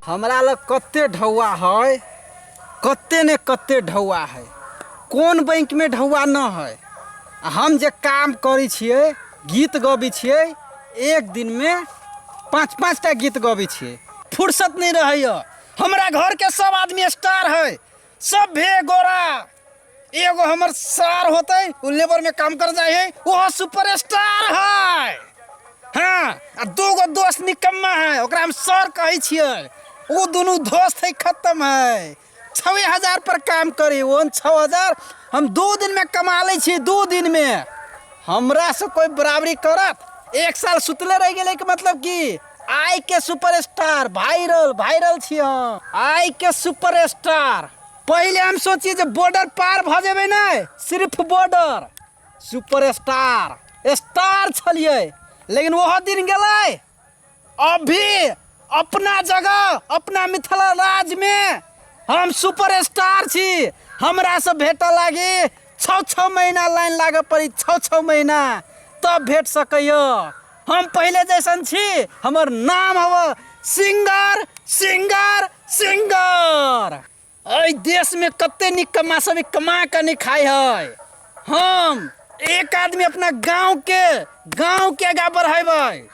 हमरा लग कते ढौआ है, कते ने कते ढौआ है, कोन बैंकमे ढौआ न है। आ हम जे काम करै छियै, गीत गबै छियै, एक दिनमे पाँच पाँच टा गीत गबै छियै, फुर्सत नहि रहैए। हमरा घरके सब आदमी स्टार है, सब भे गोरा। एगो हमर सार होते, उ लेबर में काम कर जाए है, वो सुपर स्टार है। हाँ, आ दूगो दोस्त निकम्मा है, ओकरा हम सर कहै छियै, ओ दुनू दोस्त है खत्म है। 6000 पर काम करी, ओहन 6000 हम 2 दिन में कमा लै छी। 2 दिन में हमरा से कोई बराबरी करत? एक साल सुतले रह गेलै के मतलब की आइ के सुपर स्टार वायरल वायरल छी हम, आइ के सुपर स्टार। पहिले हम सोचिए जे बॉर्डर पार भऽ जेबै ने, सिर्फ बॉर्डर सुपर स्टार स्टार छलियै, लेकिन ओहो दिन गेलै। अभी अपना जगह अपना मिथिला राज्यमे हम सुपर स्टार छी। हमरा से भेटऽ लागी 6 6 महीना लाइन लागऽ पड़ी, 6 6 महीना तब भेट सकैए। हम पहिले जैसन छी, हमर नाम हव सिंगर सिंगर सिंगर। एहि देशमे कते नीक कमा सब कमा कऽ नहि खाइ है। हम एक आदमी अपना गाँवके आगाँ बढ़ेबै।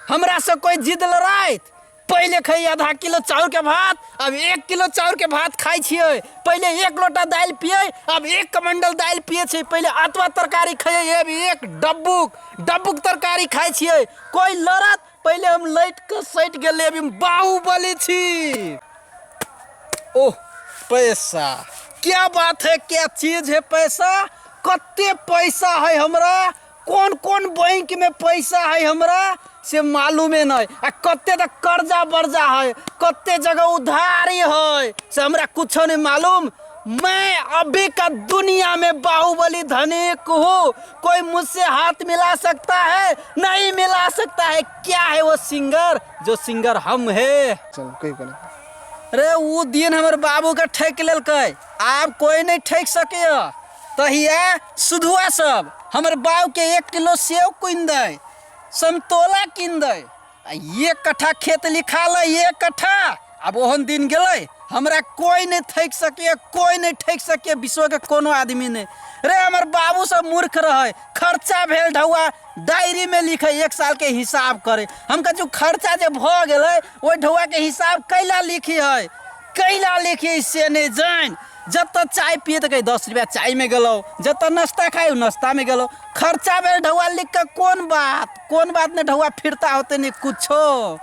हमरा से कोई जिद लड़ाइत, पहिले खाइ आधा किलो चाउर के भात, अब 1 किलो चाउर के भात खाइ छियै। पहिले 1 लोटा दालि पियै, अब 1 कमंडल दालि पियै छियै। पहिले अतवा तरकारी खइयै, अब 1 डब्बुक डब्बुक तरकारी खाइ छियै। कोई लड़त, पहिले हम लटि कऽ सटि गेलै, अभी हम बाहुबली छी। ओह पैसा, क्या बात है, क्या चीज है पैसा। कते पैसा है हमरा, कोन कोन बैंक में पैसा है हमरा से मालूमे नहीं। आ कते तक कर्जा बर्जा है, कते जगह उधारी है, से हमरा कुछो नहीं मालूम। मैं अभी का दुनिया में बाहुबली धनिक हूँ, कोई मुझसे हाथ मिला सकता है? नहीं मिला सकता है। क्या है वो सिंगर, जो सिंगर हम है। चलो कोई कोई। अरे वो दिन हमर बाबू के ठेक लेलकै, आब कोई नहीं ठेक सके। तहिया सुधुआ सब हमर बाबू के 1 किलो सेव कीन दे, समतोला कीन दे, आ 1 कट्ठा खेत लिखा ले, 1 कट्ठा। आब ओहन दिन गेलै, हमरा कोई नहीं ठेक सके, कोई नहीं ठेक सके, विश्व के कोनो आदमी नहीं। रे हमर बाबू सब मूर्ख रहे, खर्चा भेल ढौआ डायरी में लिखे, 1 साल के हिसाब करे। हम कहै छी खर्चा जे भऽ गेलै ओहि ढौआ के हिसाब कैला लिखी है, कैला लिखी से नहीं जान। जतऽ चाय पिए तऽ कहै 10 रुपया चाय में गेलौ, जतऽ नाश्ता खाइ नाश्ता में गेलौ। खर्चा भेल ढौआ लिख कऽ कोन बात, कोन बात ने ढौआ फिरता होते नहीं कुछो।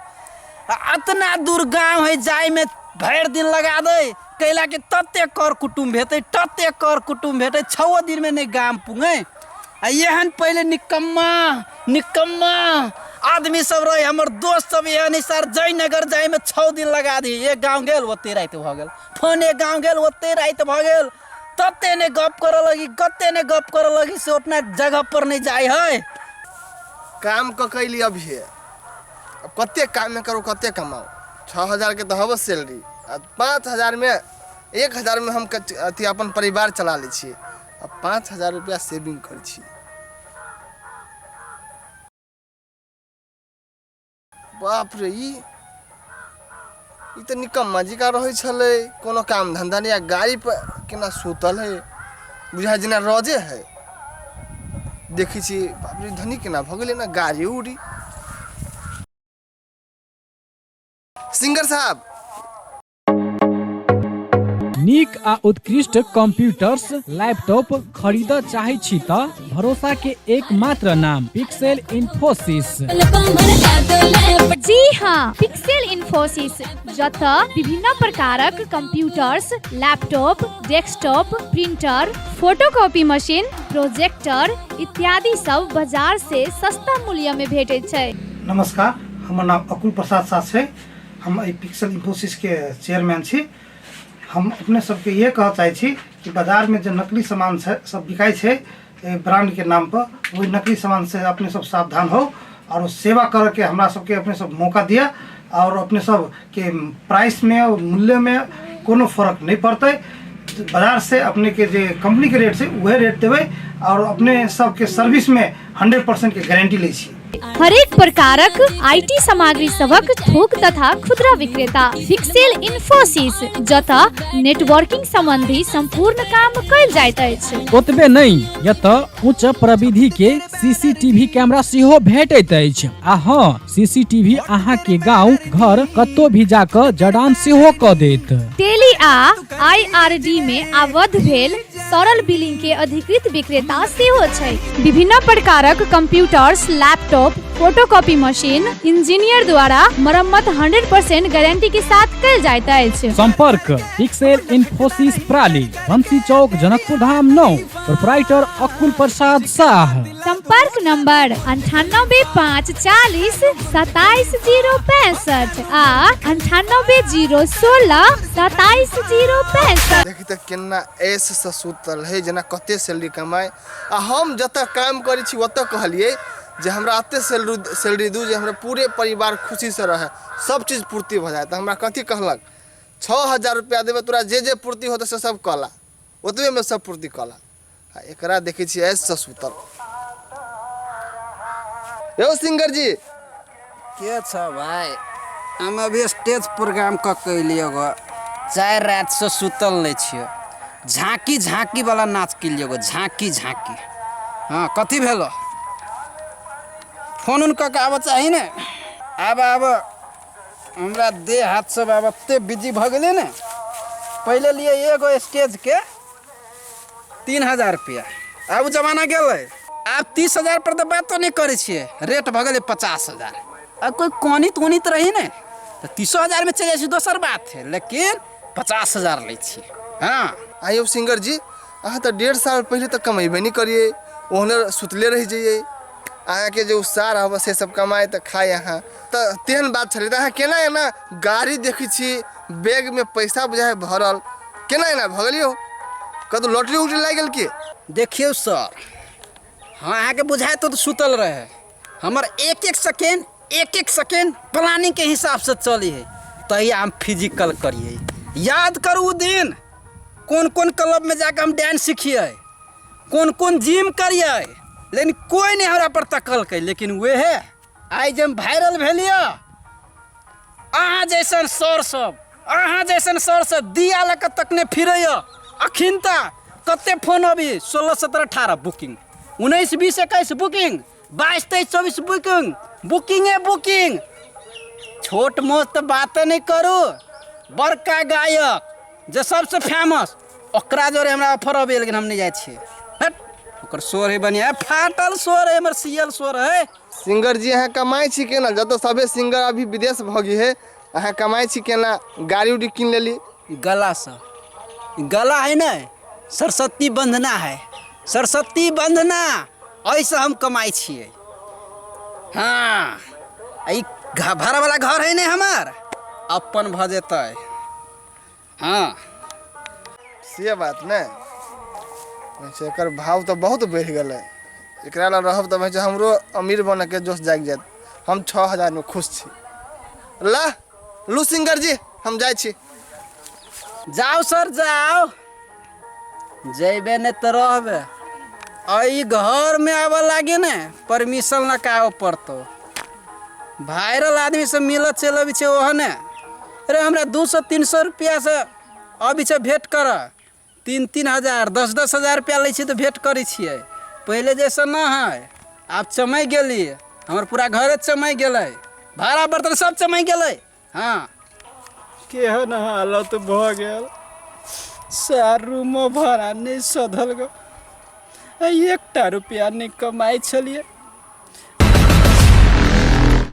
आ अतना दूर गाँव है, जाय में भरि दिन लगा दे, कैला कि तते कर कुटुम्ब हेतै, तते कर कुटुम्ब हेतै, 6 दिन में नहीं गाम पुंगै। आ एहन पहिले निकम्मा निकम्मा आदमी सब रहे, हमर दोस्त सब एहन सर जयनगर जाय में 6 दिन लगा दी। एक गाँव गेल ओते राति भऽ गेल, फोन एक गाँव गेल ओते राति भऽ गेल। तते ने गप करऽ लगी, कते ने गप करऽ लगी, से अपना जगह पर नहीं जाय है। काम कऽ कैली अभी, अब कते काम करू, कते कमाऊ। 6000 के तऽ हबो सैलरी, आ 5000 में 1000 में हम अथी अपन परिवार चला लै छियै, आ 5000 रुपया सेविंग करै छी। बाप रे, ई तऽ निकम्मा जकाँ रहै छलै, कोनो काम धन्धा नहि, आ गाड़ी पर केना सुतल है, बुझाइ जेना रजे है। देखै छी बाप रे, धनी केना भऽ गेलै ना गाड़ी उड़ी। सिंगर साहब। नीक आ उत्कृष्ट कंप्यूटर्स लैपटॉप खरीदऽ चाहै छी तऽ भरोसा के एकमात्र नाम पिक्सेल इन्फोसिस। जी हाँ, पिक्सेल इन्फोसिस, जतऽ विभिन्न प्रकारक computers, laptop, desktop, printer, photocopy machine, projector इत्यादि सब बाजार से सस्ता मूल्य में भेटैत छै। नमस्कार, हमर नाम अकुल प्रसाद साह छै। हम एहि पिक्सल इन्फोसिसके चेयरमैन छी। हम अपने सबके इहे कहऽ चाहै छी कि बाजारमे जे नकली सामान छै सब बिकाइ छै ब्रांडके नाम पर, ओहि नकली सामान से अपने सब सावधान हो और सेवा करऽके हमरा सबके अपने सब मौका दिअ। और अपने सबके प्राइसमे और मूल्यमे कोनो फर्क नहि पड़तै। बाजार से अपने के जे कंपनी के रेट छै उहे रेट देबै और अपने सबके सर्विसमे 100% के गारंटी लै छी। हरेक प्रकारक IT सामग्री सभक थोक तथा खुदरा विक्रेता पिक्सेल इन्फोसिस, जतऽ नेटवर्किंग संबंधी संपूर्ण काम कयल जाइत अछि। ओतबे नहि, एतऽ उच्च प्रविधि के सीसीटीवी कैमरा सेहो भेटैत अछि। आ हँ, सीसीटीवी अहाँ के गांव घर कतौ भी जाकऽ जड़ान सेहो कऽ देत। टेली आ आईआरडी में आबद्ध भेल सरल बिलिंग के अधिकृत विक्रेता सेहो छै। विभिन्न प्रकारक computers, laptop, photocopy machine engineer द्वारा मरम्मत 100% गारंटी के साथ कयल जाइत अछि। संपर्क पिक्सेल इन्फोसिस प्राली, बंसी चौक, जनकपुर धाम 9, प्रोपराइटर अकुल प्रसाद शाह। संपर्क नंबर 98 5 40 27 0 65 आ 98 0 16 27 0 65। देखी तऽ केना ऐशसँ सुतल है, जेना कते सैलरी कमाइ। आ हम जतऽ काम करै छी ओतऽ कहलियै जे हमरा एते सैलरी दू जे हमरा पूरे परिवार खुशीसँ रहै, सब चीज पूर्ति भऽ जाय। तऽ हमरा कथी कहलक? 6000 रुपैआ देबै तोरा, जे जे पूर्ति होतै से सब कऽ ला, ओतबेमे सब पूर्ति कऽ ला। आ एकरा देखै छियै ऐशसँ सुतल। यौ सिंगर जी। के छ भाइ? हम अभी स्टेज प्रोग्राम कऽ के अयलियै गो। 4 रातिसँ सुतल नहि छियै। झाँकी झाँकीवला नाच केलियै गो, झाँकी झाँकी। हँ, कथी भेलो? फोन उन कऽ के आबऽ चाही ने। आब आब हमरा देह हाथ सब आब एते बिजी भऽ गेलै ने। पहिले लिए एगो स्टेजके 3000 रुपैआ, आब ओ जमाना गेलै। आब 30,000 पर तऽ बातो नहि करै छियै, रेट भऽ गेलै 50,000। आ कोइ कनित उनित रही ने तऽ 30,000मे चलि जाइ छै, दोसर बात है, लेकिन 50,000 लै छियै। हँ। आ यौ सिंगर जी, अहाँ तऽ 1.5 साल पहिले तऽ कमेबे नहि करियै, ओहने सुतले रहि जइयै। अहाँके जे उत्साह रहब से सब कमाइ तऽ खाइ अहाँ तऽ तेहन बात छलै। तऽ अहाँ केना एना गाड़ी देखै छी, बैगमे पैसा बुझाइ भरल, केना एना भऽ गेल यौ? कतहु लॉटरी उटरी लागि गेल की? देखियौ सर, हँ, अहाँके बुझाइत तऽ सुतल रहै। हमर एक एक सेकेंड, एक एक सेकेंड प्लानिंगके हिसाबसँ चली है। तहिया हम फिजिकल करियै। याद करू ओ दिन, कोन कोन क्लबमे जाके हम डांस सिखियै, कोन कोन जिम करियै, लेकिन कोइ नहि हमरा पर तकलकै। लेकिन वएह आइ जे हम वायरल भेलियै, अहाँ जैसन सर सब, अहाँ जैसन सर सब दिया लऽ कऽ तकने फिरैया। अखिन तऽ कते फोन अभी, 16 17 18 बुकिंग, 19 20 21 बुकिंग, 22 23 24 बुकिंग, बुकिंगे बुकिंग। छोट मोट तऽ बाते नहि करू, बड़का गायक जे सबसँ फेमस ओकरा जोरे हमरा ऑफर अबैया, लेकिन हम नहि जाइ छियै। हट, ओकर स्वर है बढ़िआँ, फाटल स्वर है हमर, सियल स्वर है। सिंगर जी, अहाँ कमाइ छी केना? जतऽ सभे सिंगर अभी विदेश भऽ गेल है, अहाँ कमाइ छी केना? गाड़ी उड़ी कीन लेली? गलासँ। गला है ने सरस्वती वंदना है, सरस्वती वंदना, एहिसँ हम कमाइ छियै। हँ, ई भाड़ावला घर है ने हमर, अपन भऽ जेतै। हँ, से बात ने। अच्छा, एकर भाव तऽ बहुत बढ़ि गेलै। एकरा लग रहब तऽ भाइ हमरो अमीर बनऽके जोश जागि जायत। हम 6000मे खुश छी। ला लू सिंगर जी, हम जाइ छी। जाउ सर जाउ, जैबे नहि तऽ रहबे। एहि घरमे आबऽ लागे ने परमिशन लऽ कऽ आबऽ पड़तौ। वायरल आदमी से मिलऽ चलि अबै छै ओहने। अरे, हमरा 200 300 रुपैआसँ अबै छै भेँट करऽ, 3-3 हजार, 10-10 हजार रुपैआ लै छियै तऽ भेँट करै छियै। पहिले जैसे न है आब। चमकि गेली, हमर पूरा घरे चमकि गेलै, भाड़ा बर्तन सब चमकि गेलै। हँ, केहन हालत भऽ गेल सर, रूमो भाड़ा नहि सधल गो, एकटा रुपैआ नहि कमाइ छलियै।